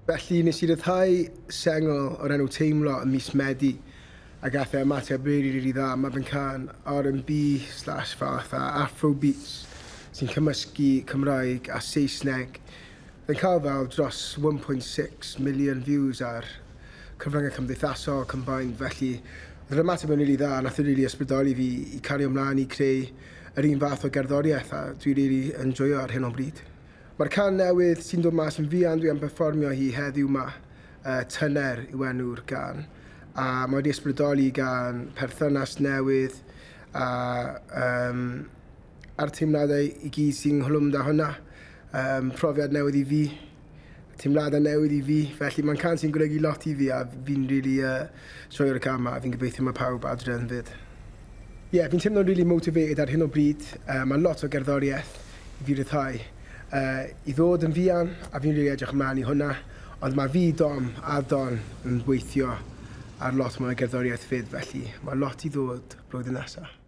Felly nes i ryddhau sengl o'r enw Teimlo ym mis Medi a gath e ymateb rili rili dda. Mae fe'n cân R&B slash fatha Afrobeats sy'n cymysgu Cymraeg a Saesneg. Fe'n cael fel dros 1.6 million views ar cyfryngau cymdeithasol combined, felly oedd yr ymateb yn rili dda a nath e rili ysbrydoli fi i cario mlaen i creu yr un fath o gerddoriaeth a dwi rili yn joio ar hyn o bryd. Mae'r cân newydd sy'n dod mas yn fuan, dwi am perfformio hi heddiw 'ma, Tyner yw enw'r gân, a mae wedi ysbrydoli gan perthynas newydd a um, a'r teimladau i gyd sy'n nghlwm da hwnna. Um, profiad newydd i fi, teimladau newydd i fi, felly mae'n cân sy'n golygu lot i fi a fi'n rili really, joio'r cân 'ma a fi'n gobeithio mae pawb adre yn fyd. Ie, yeah, fi'n teimlo'n really motivated ar hyn o bryd. Mae lot o gerddoriaeth i fi ryddhau i ddod yn fuan a fi'n rili edrych ymlaen i hwnna. Ond mae fi, Dom a Don yn gweithio ar lot mwy o gerddoriaeth 'fyd, felly mae lot i ddod blwyddyn nesaf.